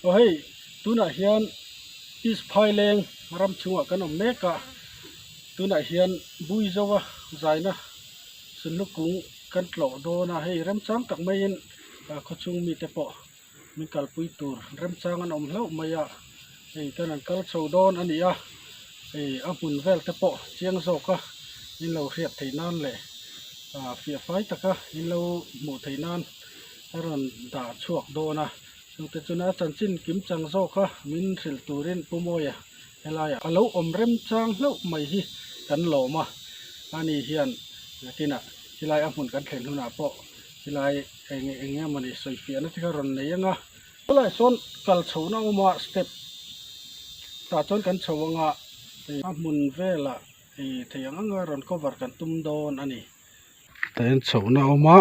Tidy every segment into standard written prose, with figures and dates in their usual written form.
Aw hei tunah hian East Phaileng ram chhungah kan awm mek a, tunah hian Buizoa zaina sunhlu kung kan tlawh dawn a, hei remchang tak maiin khawchhung mite pawh min kalpui tur remchang an awm hlauh mai a, hei kan han kal chho dawn a ni a, hei a hmun vel te pawh chiang zawk a in lo hriat theih nan leh fiah fai taka in lo hmuh theih nan a rawn dah chhuak dawn a, chungte chuna chanchin kim chang zawk a min hrilh turin Pu Mawia helaiah a lo awm remchang hlauh mai hi kan lawm a, ani hian nakinah helai a hmun kan thlen hunah pawh helai eng eng nge mawni sawi fiahna te kha rawn nei ang a. Helaiah sawn kal chhohna a awm a step tah chuan kan chho ang a, a hmun velah thei ang anga rawn cover kan tum dawn a ni. Tah hian chhohna a awm a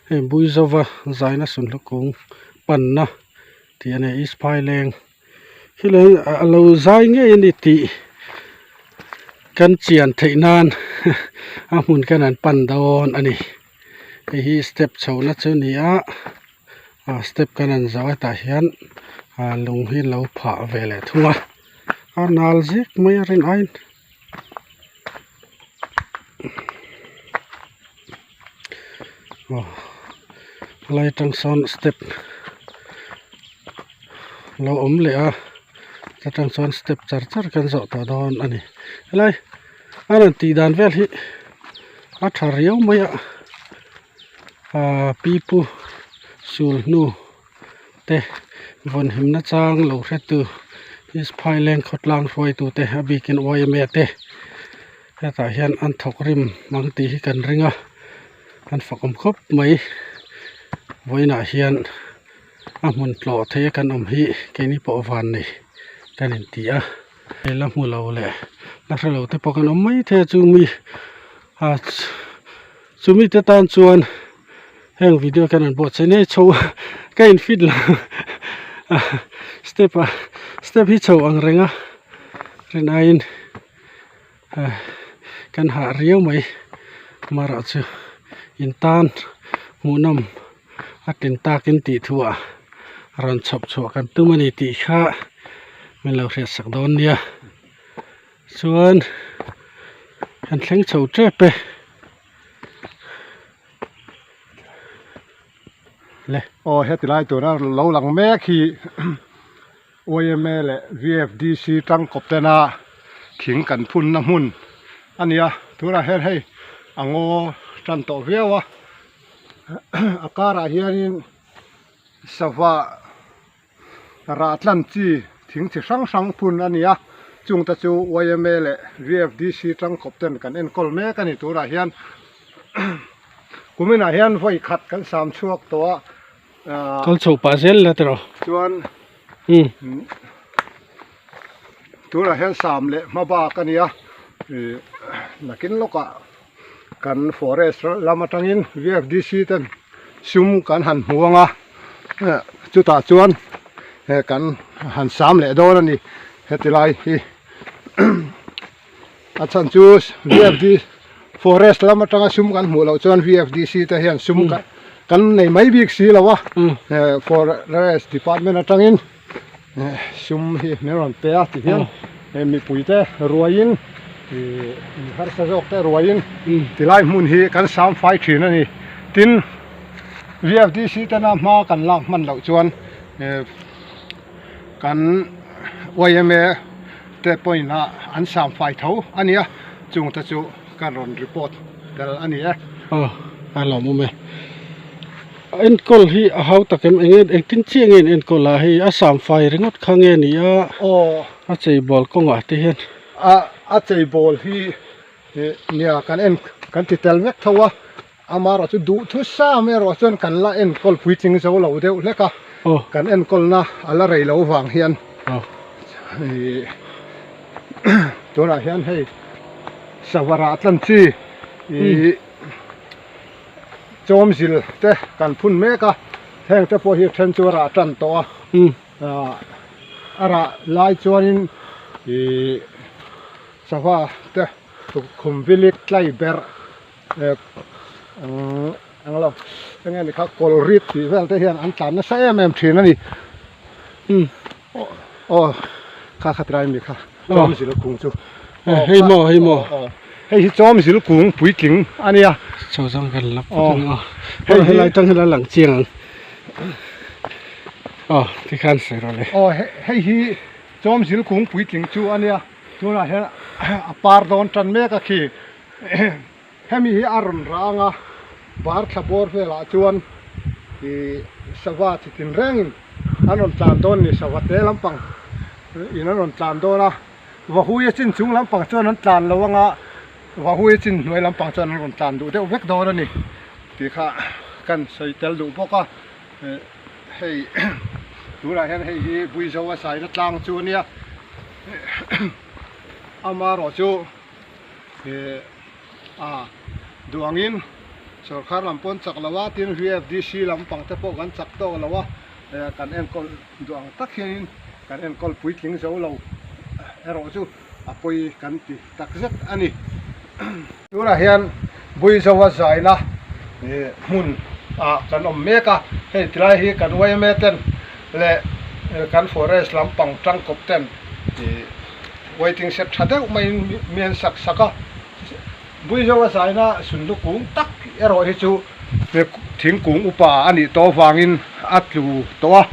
hei Buizova zaina sunhlu kung panna tih a ni a East Phaileng helai hi a lo zai ngei a ni tih kan chian theih nan a hmun khan an pan dawn a ni hei hi step chhohna chu a ni a ah step kan han zawh a tah hian ah lung hi lo phah ve leh thung a a nal zek mai a rin aiin. Aw helai atang sawn step lo awm leh a ta tang chuan step char char kan zawh tawh dawn a ni helai a rawn tih dan vel hi a tha riau mai a ahh pipu sul hnu te vawnhimna chang lo hretu East Phaileng khawtlang hruaitute a bikin yma te hetah hian an thawk rim ang tih hi kan ring a an fakawm khawp mai vawiinah hian a hmun tlawh thei a kan awm hi keini pawh van nei kan inti a hei la hmu lo leh la hre lo te pawh kan awm mai thei a chumi ah chumi te tan chuan. Heng video hian an buatsaih nei chho a ka in fit lo step ah step hi chho ang reng a rin aiin kan hah riau mai amaherawh chu in tan hmuhnawm a tlin takin tih thu ah rawn chhawp chhuah kan tum a ni tih kha min lo hriatsak dawn nia chuan kan thleng chho tep e. Le aw heti lai tura lo lang mek hi yma leh vfdc tangkawp tena thing kan phunna hmun a ni a tunah hian hei a ngaw tan tawh viau a a karah hianin sava rah tlan chi thing chi hrang hrang phun a ni a chung te chu yma leh vfdc tangkawp ten kan enkawl mek a ni turah hian kuminah hian vawi khat kan sam chhuak tawh a ahh kal chho pah zel la tiraw chuan tunah hian sam leh hma bak a ni a ih nakin lawkah kan forest lam atangin vfdc ten sum kan han hmu ang a chutah chuan kan han sam leh dawn a ni heti lai hi a chhan chu vfd forest lam atanga sum kan hmuh loh chuan vfdc te hian sum kan nei mai bik si lo a forest department atangin sum hi min rawn pe a ti hian he mipui te ruaiin ih harsa zawk te ruaiin tilai hmun hi kan sam fai thin a ni tin vfdc tena hma kan lak hman loh chuan kan yma te pawhin a an sam fai tho a nia chung te chu kan rawn report tel a ni e. Aw a lawmawm e. Enkawl hi a hau tak em eng nge engtin chiah nge an enkawl a hei a sam fai ringawt kha nge ni a aw a chei bawl kawngah te hian a a chei bawl hi ih nia kan en kan ti tel vek tho a amaherawh chu duhthusam erawh chuan kan la enkawl puitling zo lo deuh hlek a aw kan enkawlna a la rei lo vang hian aw ih tunah hian hei sava rah tlan chi ih. Chawm zil te kan phun mek a heng te pawh hi then chu a rah tan tawh a a rah lai chuanin ihh sava te khum vilik tlai berh eng lo eng nge ni kha kawlrit tih vel te hian an tlan nasa em em thin a ni. Aw kha kha tilai mi kha chawm zil kung chu hei maw hei maw hei hi chawm zil kung puitling a nia chho zawng kan la phawt ang aw hei helai tang hian a lang chiang ang aw tikhan sawi rawh le aw hei hi chawm zil kung puitling chu a nia tunah hian a par dawn tan mek a khi Hemi hi a rawn rang a, bar thla bawr velah chuan ih sava chi tin rengin an rawn tlan dawn a ni, sava te lampang in an rawn tlan dawn a, vahui a chin chung lampang chuan an tlan lo anga vahui a chin hnuai lampang chuan an rawn tlan duh deuh vek dawn a ni tih kha kan sawi tel duh bawk a, hei tunah hian hei hi Buizo a saina tlang chu a nia amaherawhchu. He a duangin sorkar lam pawh an chak lo a, tin VFDC lampang te pawh kan chak tawk lo a, kan enkawl duh ang tak hianin kan enkawl puitling zo lo erawh chu a pawi kan ti tak zet a ni. Tunah hian Buizoa zaina hmun ah kan awm mek a, hei tilai hi kan yma ten leh kan forest lampang tangkawp ten Waiting shed tha deuh maiin mi an sak sak a, Buizo a zaina sunlu kung tak erawh hi chu thingkung upa a nih tawh avangin a tlu tawh a,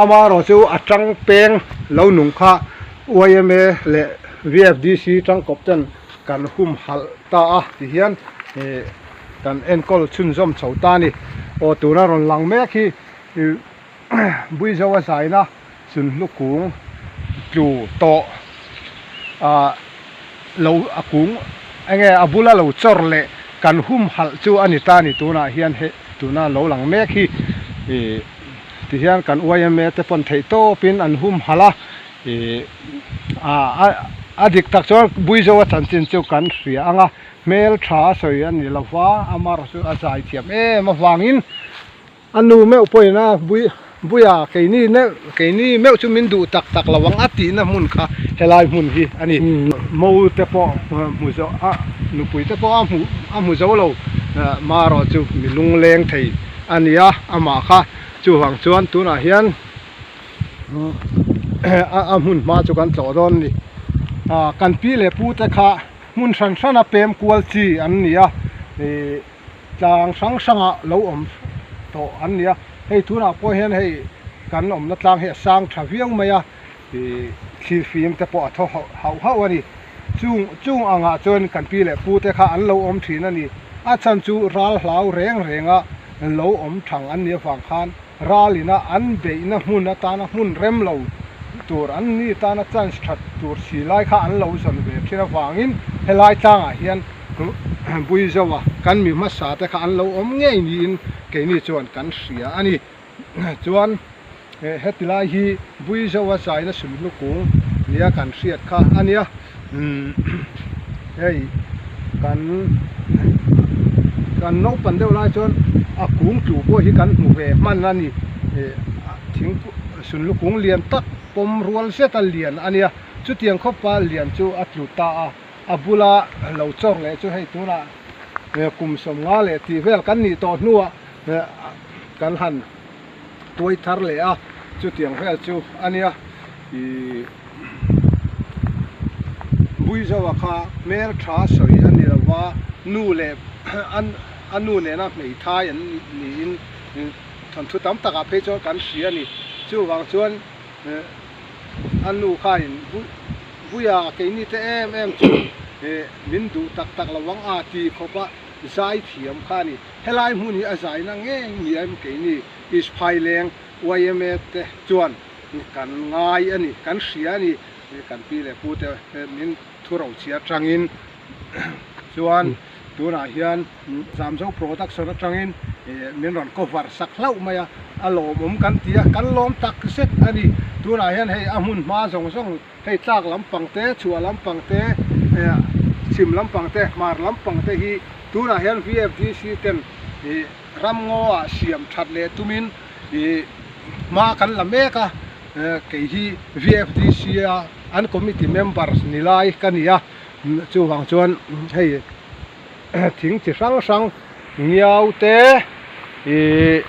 amaherawh chu a tang peng lo nung kha yma leh VFDC tangkawp ten kan humhalh ta a ti hian kan enkawl chhunzawm chho ta a ni. Aw tuna rawn lang mek hi Buizo a zaina Chunhlu kung tlu tawh ah lo a kung enge a bula lo chawr leh kan humhalh chu a ni ta a ni tunah hian he tuna lo lang mek hi ih tihian kan yma te pawn theih tawpin an humhalh a ih ah a dik tak chuan Buizo a chanchin chu kan hria ang a hmel tha a sawi a ni lova amaherawhchu chu a zai thiam em avangin. A nu meuh pawhin a bui buia keini meuh keini meuh chu min duh tak tak lo ang a tihna hmun kha helai hmun hi a ni. Mo te pawh hmu zo a nupui te pawh a hmu a hmu zo lo marawh chu mi lungleng thei a ni a amah kha chuvang chuan tunah hian a hmun hma chu kan tlawh dawn a ni. Kan pi leh pu te kha hmun hran hrana pem kual chi an ni a ih. Tlang hrang hrangah lo awm tawh an ni a, hei tunah pawh hian hei kan awmna tlang hi a sang tha viau mai a, ih thlir fim te pawh a thaw hauh hauh a ni. Chung chung angah chuan kan pi leh pu te kha an lo awm thin a ni. A chhan chu ral hlau reng renga lo awm thang an nih avang khan ralina an beihna hmun atana hmun rem lo tur an ni tana chance that tur si lai kha an lo zawn ve thin avangin helai tlangah hian Buizoa kan mi hmasa te kha an lo awm ngei niin keini chuan kan hria a ni. Chuan heti lai hi Buizoa zaina sunhlu kung nia kan hriat kha a nia. Hei kan kan naupan deuh lai chuan a kung tlu pawh hi kan hmu ve hman a ni. Thing sunhlu kung lian tak pawm rual zeta lian a nia. Chutiang khawpa lian chu a tlu ta a. A bula lo chawr leh chu hei tunah kum 50 leh tih vel kan nih tawh hnuah kan han tuai thar leh a, chutiang vel chu a nia. Ih Buizoa kha hmel tha sawi a ni lova, nu leh a nu nena hmeithai an niin thawnthu tam takah phei chuan kan hria a ni. Chuvang chuan a nu khain Buia keini te em em chu min duh tak tak lo ang a ti khawp a, zai thiam kha a ni. Helai hmun hi a zaina ngei ni em keini East Phaileng yma te chuan kan ngai a ni, kan hria a ni. Kan pi leh pu te min thu rochhia atangin chuan tunah hian Zamzo production atangin min rawn cover sak hlauh mai a, a lawmawm kan ti a, kan lawm tak zet a ni. Tunah hian hei a hmun hma zawng zawng hei tlak lampang te, chhuah lampang te, chhim lampang te, hmar lampang te hi tunah hian VFDC ten ramngaw ah siam that leh tumin hma kan la mek a, kei hi VFDC a an committee members ni lai ka ni a, chuvang chuan hei thing chi hrang hrang ngiau te ih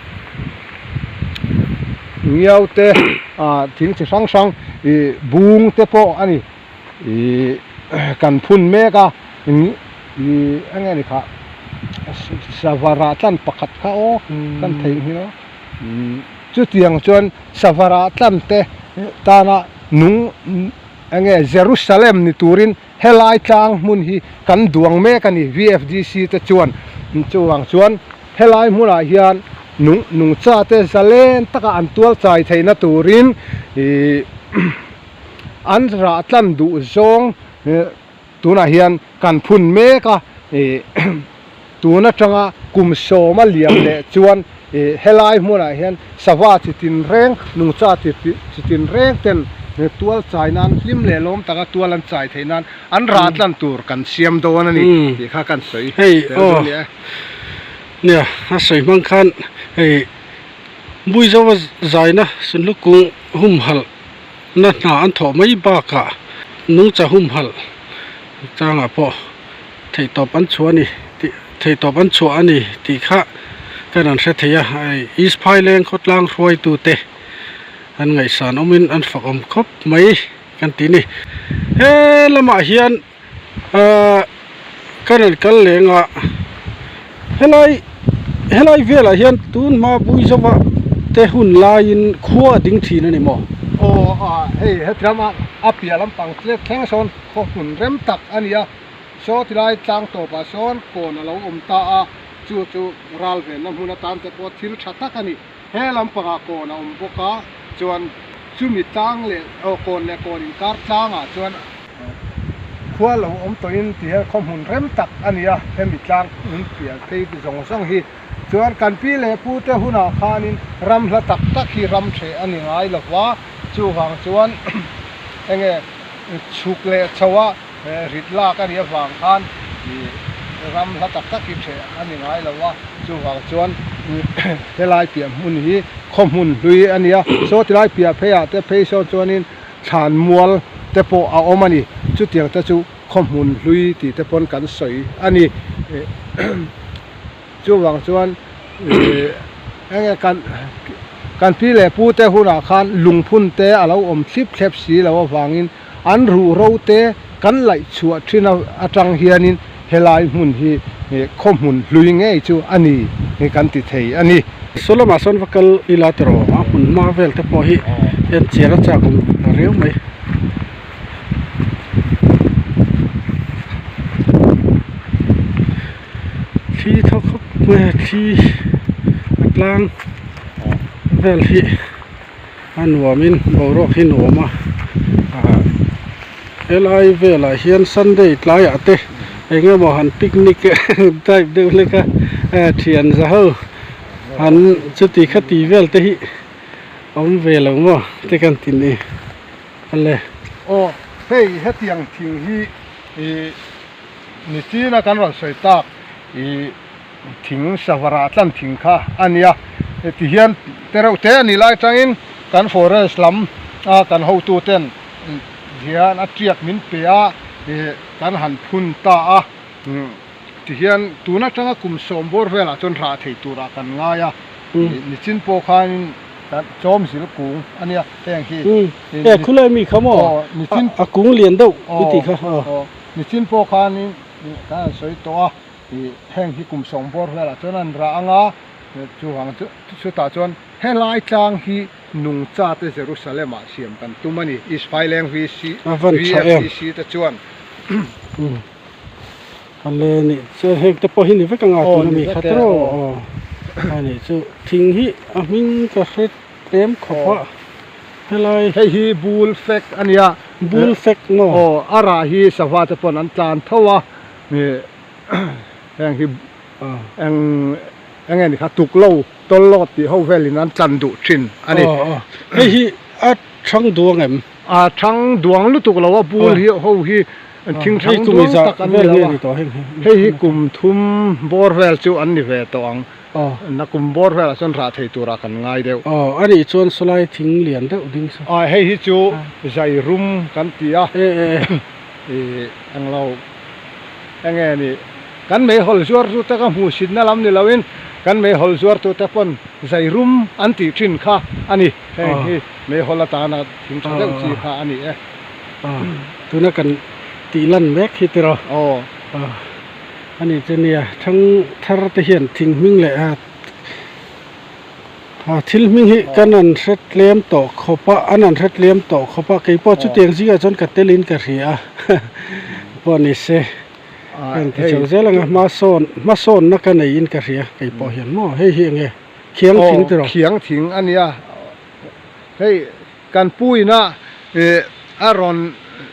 ngiau te. ah thing chi hrang hrang ih bung te pawh a ni ih kan phun mek a ih eng nge ni khah sava rah tlan pakhat kha aw kan theihnghilh a chutiang chuan sava rah tlan te tana nung eng nge Jerusalem ni turin Helai tlang hmun hi kan duang mek a ni, VFDC te chuan chuvang chuan helai hmunah hian nung nungcha te zalen taka an tual chai theihna turin ih an rah tlan duh zawng tunah hian kan phun mek a ih tun atanga kum sawma liam leh chuan ih helai hmunah hian sava chi tin reng nungcha chi chi tin reng ten tual chai nan hlim leh lawm taka tual an chai theih nan an rah tlan tur kan siam dawn a ni tih kha kan sawi hei tel aw dawn a ni e. Nia a sawi hmang khan hei Buizoa zaina Sunhlukung humhalh na hna an thawh mai bakah nungcha humhalh changah pawh theihtawp an chhuah a ni tih theihtawp an chhuah a ni tih kha kan an hre thei a hei East Phaileng khawtlang hruaitute an ngaihsan awmin an fak awm khawp mai kan ti a ni he lamah hian ahh kan rawn kal leng a helai helai velah hian tun hma bui zova te hun laiin khua a ding thin a ni maw? Aw a hei heti lama a piah lampang tlek thleng sawn khaw hmun rem tak a ni a saw tilai tlang tawpah sawn kawn a lo awm ta a chu chu ral venna hmun atan te pawh thil tha tak a ni. He lampangah kawn a awm bawk a chuan chumi tlang leh aw kawn leh kawn inkar tlangah chuan khua lo awm tawhin ti hian khaw hmun rem tak a ni a hemi tlang in pian phei zawng zawng hi chuan kan pi leh pu te hunah khanin ram hla tak tak hi ram hreh a ni ngai lo va chuvang chuan enge chhuk leh chho a rit lak a nih avang khan ih ram hla tak tak hi hreh a ni ngai lo a chuvang chuan helai piah hmun hi khaw hmun hlui a ni a saw tilai piah phei ah te phei sawn chuanin thlan mual te pawh a awm a ni chutiang te chu khaw hmun hlui tih te pawn kan sawi a ni chuvang chuan ih enge kan kan pi leh pu te hunah khan lungphun te a lo awm thlip thlep si lo avangin. An ruhro te kan laih chhuah thin atang hianin helai hmun hi khaw hmun hlui ngei chu a ni kan ti thei a ni. Saw lamah sawn va kal ila tiraw a hmun hma vel te pawh hi en chian a chak awm riau mai. Thli thaw khawp mai a thli a tlang vel hi. A nuamin boruak hi nuam a ah helai velah hian sunday tlaiah te eng emaw han picnic type deuh hlek a thian za ho han chuti khati vel te hi awm ve lo maw te kan ti ni ale. Aw hei hetiang thing hi ih nichina kan rawn sawi tak ih. Thing savarah tlan thing kha a nia ti hian te reuh te a nih lai atangin kan forest lam a kan hotu ten hian a tiak min pe a ih kan han phun ta a ti hian tun atanga kum sawm bawr velah chuan rah thei turah kan ngai a nichin pawh khanin kan chawm zil kung a nia heng hi e khulai mi kha maw a kung lian deuh i tih kha aw nichin pawh khanin kan han sawi tawh a. Ih heng hi kum sawm bawr velah chuan an rah ang a chuvang chu chutah chuan helai tlang hi nungcha te Jerusalem ah siam kan tum a ni East Phaileng VC VFDC te chuan. Ale nih chuan heng te pawh hi ni vek anga tuna mi kha tiraw aw a nih chu thing hi a hming ka hre tlem khawp a helai hei hi bull fek a nia bull fek maw aw a rah hi sava te pawn an tlan tho a. Heng hi eng eng nge ni kha tuklo tawlawt tih ho velin an tlan duh thin a ni. Hei hi a thang duang em? A thang duang lutuk lo a bul hi ho hi thing thang duang tak an ni lo a. Hei hi kum thum bawr vel chu an ni ve tawh ang. Na kum bawr velah chuan rah thei turah kan ngai deuh. Aw a nih chuan sawlai thing lian deuh ding saw. Aw hei hi chu zai rum kan ti a. Ih englo enge ni kan meihawl zuar tu te ka hmuh sitna lam ni loin kan meihawl zuar tu te pawn zai rum an tih thin kha a ni. Heng hi meihawl atana thing tha deuh chi kha a ni e. Tuna kan tih lan mek hi tiraw? Aw. A ni chu nia, thang thar te hian thing hming leh a thil hming hi kan han hre tlem tawh khawp a, an han hre tlem tawh khawp a, keipawh chutiang zingah chuan ka telin ka hria a pawh ni se. Heng ti chho zel anga hmasawn hmasawnna ka neiin ka hria keipawh hian maw hei hi enge khiang thing tiraw? Khiang thing a nia hei kan pu ina ih a rawn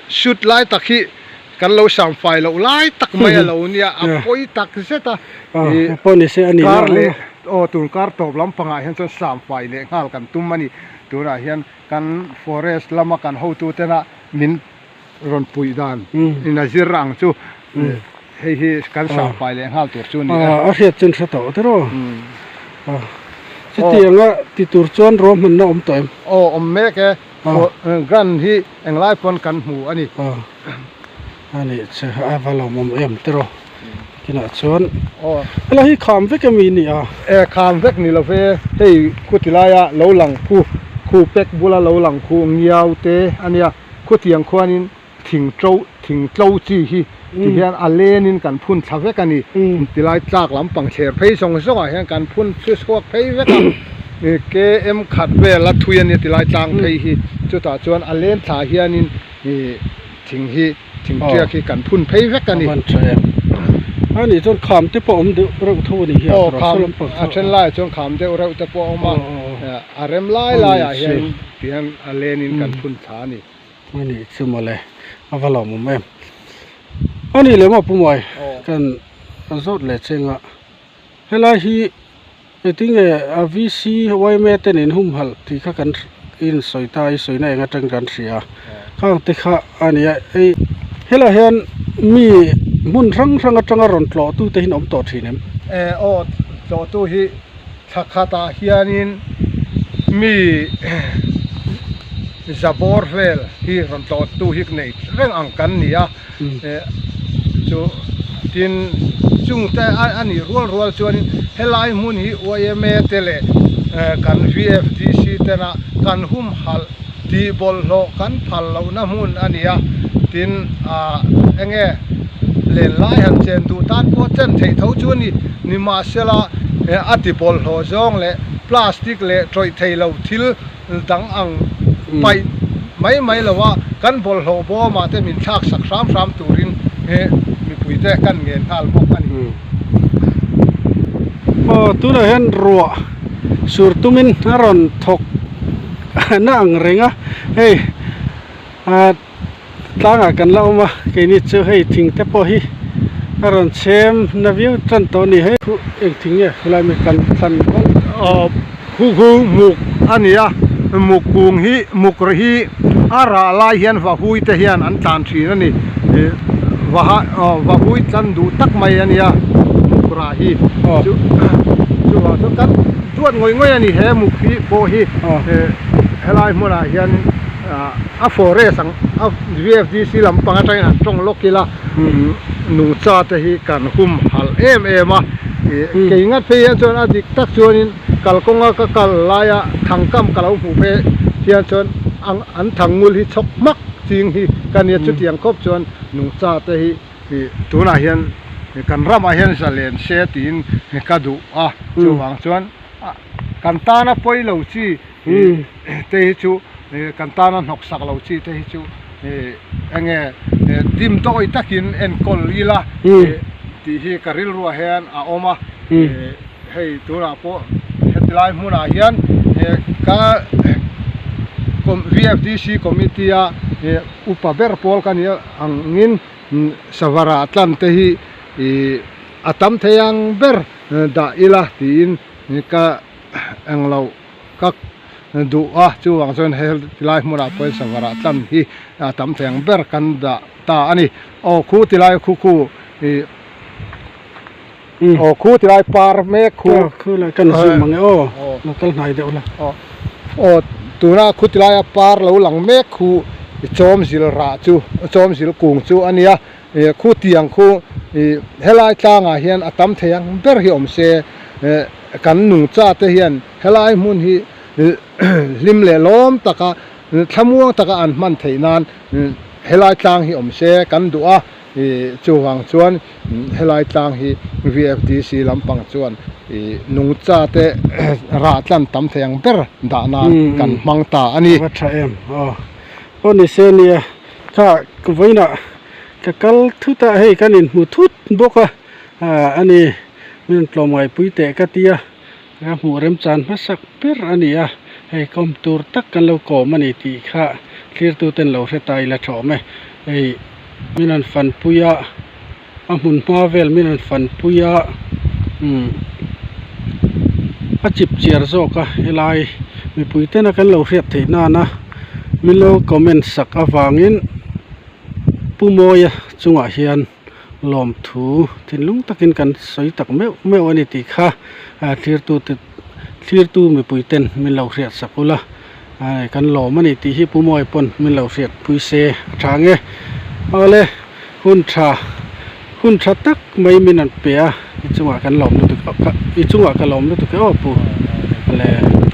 shoot lai tak hi kan lo sam fai loh lai tak mai a lo nia a pawi tak zet a ih pawh ni se a ni kar leh aw tun kar tawp lampangah hian chuan sam fai leh nghal kan tum a ni tunah hian kan forest lama kan hotu tena min rawn puih dan in a zir ang chu hei hi kan sang fai leh nghal tur chu a ni a. A hriat chuan hre tawh te rawh. Chutianga ti tur chuan ruahmanna awm tawh em? Aw awm mek e. Grant hi englai pawn kan hmu a ni. A nih chu a va lawmawm em te rawh. Kinah chuan helai hi kham vek emi ni a? E kham vek ni lo ve, hei khuti laia lo lang khu khu pack bula lo lang khu ngiau te a nia. Khutiang khuanin thing to thing tlo chi hi ti hian a lenin kan phun thla vek a ni. Tilai tlak lampang thler phei zawng zawngah hian kan phun thu chhuak phei vek a, KM khat vel a thui a nia tilai tlang phei hi. Chutah chuan a len thla hianin thing hi thing tiak hi kan phun phei vek a ni. A nih chuan kham te pawh awm deuh reuh tho a ni hi a kham a then laiah chuan kham deuh reuh te pawh a awm a, a rem lai laiah hian Tihian a lenin kan phun thla a ni. A nih chu mawle, a va lawmawm em. A nih leh maw Pu Muai, kan zawt leh cheng a, helai hi engtinge a VC yma ten in humhalh tih kha kan insawi ta a, i sawina eng atang kan hria a, khang te kha a ni a, hei helaiah hian mi hmun hrang hrang atanga rawn tlawhtu te hi an awm tawh thin em? E aw, tlawhtu hi Thla khatah hianin mi za bawr vel hi rawn tlawhtu hi nei reng ang kan ni a, chu tin chungte a nih rual rual chuanin helai hmun hi yma te leh kan VFDC tena kan humhalh tih bawlhhlawh kan phal lohna hmun a ni a, tin ah enge len lai han chen duh tan pawh chen theih tho chu a ni, nimahsela a ti bawlhhlawh zawng leh plastic leh tawih thei lo thil dang ang paih mai mai lo a, kan bawlhhlawh bawmah te min thlak sak hram hram turin mipui te kan ngen nghal bawk a ni. Aw tunah hian ruah sur tumin a rawn thawk. na ang reng a hei ah tlangah kan la awm a keini chu hei thing te pawh hi a rawn chhem na viau tan tawh a ni hei khu eng thing nge khulai mi kan thlan kawng aw khu khu muk a ni a muk kung hi muk hi a rah lai hian vahui te hian an tlan thin a ni ih vaha aw vahui tlan duh tak mai a nia muk rah hi chu chuvang chuan kan. Duat ngawih ngawih a ni he muk hi pawh hi helai hmunah hian a forest ang a VFDC lampang atangin han tawng lawk ila nungcha te hi kan hum halh em em a kei ngat phei hian chuan a dik tak chuanin kalkawnga ka kal laia thangkam ka lo hmuh phei hian chuan an thangngul hi chhawk hmak ching hi ka nia chutiang khawp chuan nungcha te hi Tunah hian kan ramah hian zalen se tiin ka duh a, chuvang chuan kan tana pawi lo chi te hi chu kan tana hnawk sak lo chi te hi chu enge dim dawi takin enkawl ila tih hi ka rilruah hian a awm a, hei tunah pawh heti lai hmunah hian ka VFDC committee a upa ber pawl ka nia angin Savara tlan te hi ih a tam thei ang ber dah ila tiin ka englo ka duh a chuvang chuan he tilai hmunah pawhin savara tlan hi a tam thei ang ber kan dah ta a ni aw khu tilai khu khu ih aw khu tilai par mek khu khu lai kan zui mang e aw lo kal hnai deuh la aw tuna khu tilaia par lo lang mek khu chawm zil rah chu chawm zil kung chu a nia ih khu tiang khu ih helai tlangah hian a tam thei ang ber hi awm se eh kan nungcha te hian helai hmun hi. hlim leh lawm taka thlamuang taka an hman theih nan helai tlang hi awm se kan duh a ih chuvang chuan helai tlang hi V_F_D_C lampang chuan ih nungcha te rah tlan tam thei ang ber dah nan kan hmang ta a ni. A va tha em aw pawh ni se nia kha vawiinah ka kal thut a hei kan inhmu thut bawk a ah a ni min tlawmngaipui teh ka tia. Ka hmuh remchan hmasak ber a ni a, hei kawm tur tak kan lo kawm a ni tih kha thlirtu ten lo hre ta ila tha awm e. Hei min rawn fanpui a, a hmun hma vel min rawn fanpui a, umm a chip chiar zawk a helai mipui tena kan lo hriat theih nana min lo comment sak avangin Pu Mawia chungah hian. Lawmthu thinlung takin kan sawi tak meuh meuh a ni tih kha thlirtu te thlirtu mipui ten min lo hriat sak ula kan lawm a ni tih hi Pu Mawia pawn min lo hriat pui se a tha ang e. Awle hun tha hun tha tak mai min an pe a i chungah kan lawm lutuk i chungah ka lawm lutuk e aw Pu. Awle.